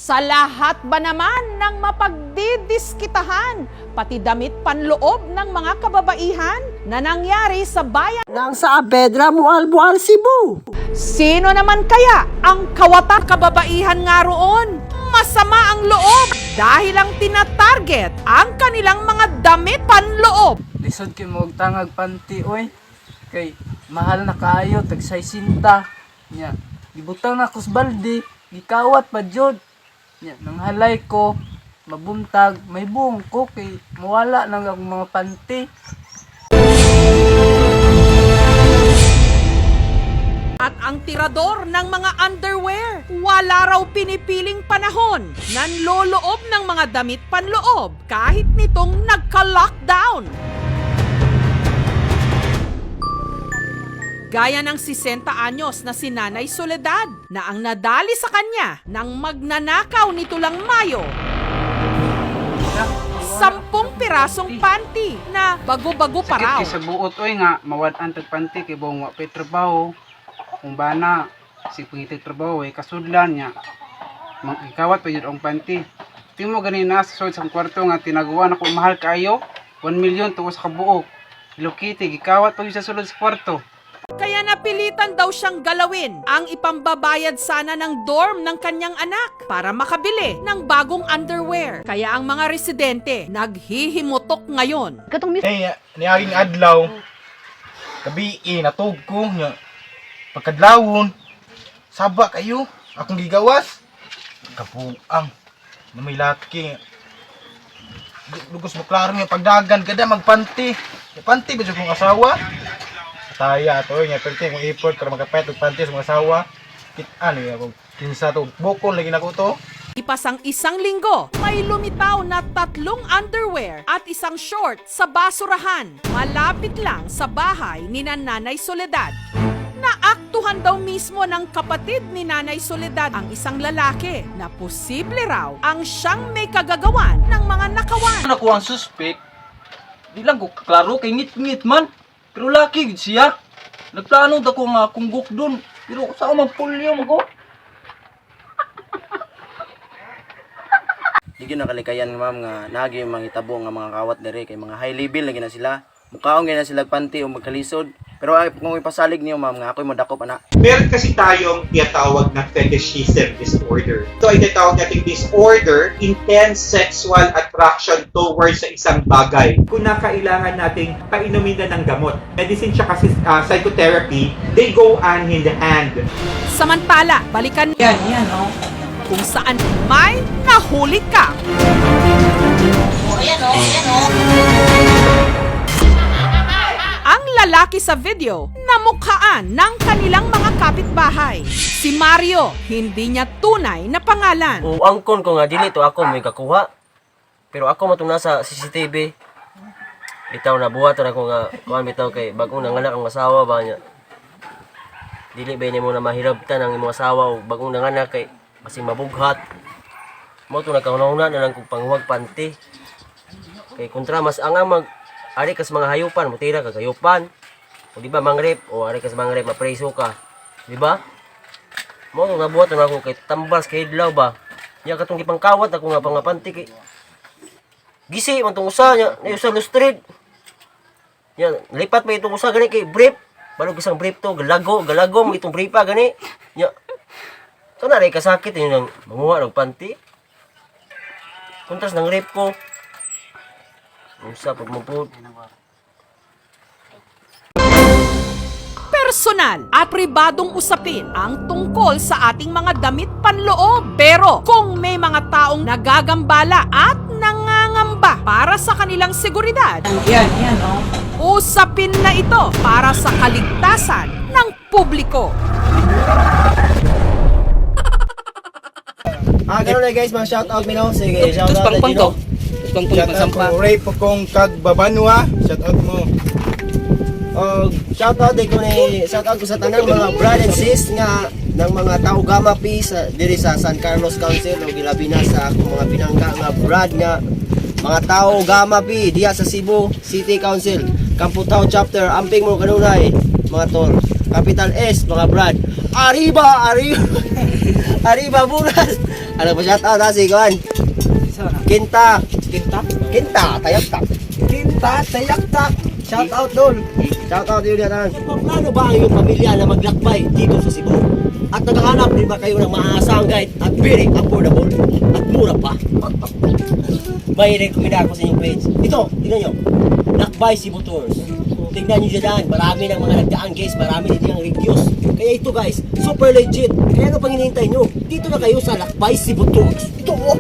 Sa lahat ba naman ng mapagdidiskitahan, pati damit panloob ng mga kababaihan na nangyari sa bayan? Nang Saavedra, Moalboal, Cebu. Sino naman kaya ang kawata kababaihan nga roon? Masama ang loob dahil ang tinatarget ang kanilang mga damit panloob. Lisod kay mo og tangag panty oy. Kay mahal na kaayo tag 60. Nya, gibutang na ko sa balde, gikawat pa jud. Nya, nang halay ko, mabuntag, may buong ko kay mawala nang akong mga panty. At ang tirador ng mga underwear, wala raw pinipiling panahon. Nanloloob ng mga damit panloob kahit nitong nagka-lockdown. Gaya ng 60 anyos na si Nanay Soledad na ang nadali sa kanya ng magnanakaw nito lang Mayo. 10 pirasong panty na bago-bago pa Sakit raw. kay sa buot oy nga mawad-an tag panty kay buong wa pay trabaho. Kung bana si pangitag trabaho ay kasudlan niya. Mangikawat pa jud ang panty. Timo gani na sa sulod sa akong kwarto nga tinaguan ako mahal kaayo. 1 million tuo sa kabuok. Hello Kitty, gikawat pa jud sa sulod sa kwarto. Kaya napilitan daw siyang galawin ang ipambabayad sana ng dorm ng kanyang anak para makabili ng bagong underwear. Kaya ang mga residente naghihimutok ngayon. Hey, niaging adlaw, gabi natug ko nya. Pagkadlawon, saba kayo, akong gigawas. Kapuang, na may laki. Lugos mo klaro nga pagdagan kada magpanti. Panti ba jud kong asawa? Taya to nya perti kong effort para makapayat og panti sa mga asawa. Kit ano ya kung kinsa to bukon lagi nako to. Ipas ang isang linggo, may lumitaw na tatlong underwear at isang short sa basurahan malapit lang sa bahay ni Nanay Soledad. Naaktuhan daw mismo ng kapatid ni Nanay Soledad ang isang lalaki na posible raw ang siyang may kagagawan ng mga nakawan. Ano ko ang suspect? Di lang ko klaro kay ngit-ngit man. Pero laki gid siya. Nagplano da ko nga akong dun. Pero sa man pulyo mo ko. Di gyud nakalikayan ma'am nga naagi yung mga hitabo nga mga kawat diri kay mga high level na gina sila. Mukaon gina sila panty o magkalisod. Pero ay, kung ipasalig niyo ma'am nga ako'y modakop ana. Meron kasi tayong tinatawag na fetishism disorder. Ito ay tinatawag nating disorder, intense sexual attraction towards sa isang bagay. Kung nakailangan nating painumin na ng gamot, medicine siya kasi psychotherapy, they go hand in hand. Samantala, balikan yan, yan, oh, kung saan may nahuli ka. Ang lalaki sa video namukhaan ng kanilang mga kapitbahay. Si Mario, hindi niya tunay na pangalan. O angkon ko nga dili to ako may kakuha. Pero ako matong nasa CCTV. Bitaw na buhat na ako nga kuan bitaw kay bagong nanganak ang asawa ba niya. Dili ba nimo na mahirabtan ang imong asawa og bagong nanganak kay basing mabughat. Mo to nagkauna na lang kog panghuwag panty. Kay kontra mas ang mag ari kas mga hayupan, mutira ka hayupan. O di ba mangrep o ari kas mangrep mapreso ka. Di ba? Mo to nabuhat na ako kay tambas kay hidlaw ba. Nya katong gipangkawat ako nga pangapanti kay gisi man tong usa nya na usa lustrid. Nya lipat pa itong usa gani kay brief. Balog isang brief to galago galago mo itong brief pa gani. Nya kana ray kasakit yun ang manguha og panty. Kontras ng rape ko. Usa pag mo po. Personal at pribadong usapin ang tungkol sa ating mga damit panloob. Pero kung may mga taong nagagambala at nangangamba para sa kanilang seguridad, yan, yan, oh, usapin na ito para sa kaligtasan ng publiko. Ah, ganun na guys, mga shoutout mi no. Sige, shoutout na Gino. Shout out ko Ray Pokong Kagbabanwa, shout out mo. Og shoutout din ko ni shoutout ko sa tanang mga brad and sis nga ng mga tao Gamma P sa diri sa San Carlos Council og gilabi na sa akong mga pinangga nga brad nga mga tao Gamma P diha sa Cebu City Council, Kamputao Chapter. Amping mo kanunay mga tol. Capital S mga brad. Arriba, arriba. Arriba Bulas. Ano pa shout out ha si Kuan? Kinta. Kinta? Kinta, tayaktak. Kinta, tayaktak. Shout out dol. Shout out yun yan. Paano ba ang iyong pamilya na maglakbay dito sa Cebu? At naghahanap din ba kayo ng maaasahang guide at very affordable at mura pa? May recommend ako sa inyong page. Ito, tingnan nyo. Lakbay Cebu Tours. Tingnan nyo dyan, marami ng mga nagdaan guys, marami din ang reviews. Kaya ito guys, super legit. Kaya ano pang hinihintay nyo? Dito na kayo sa Lakbay Cebu Tours. Ito, oh!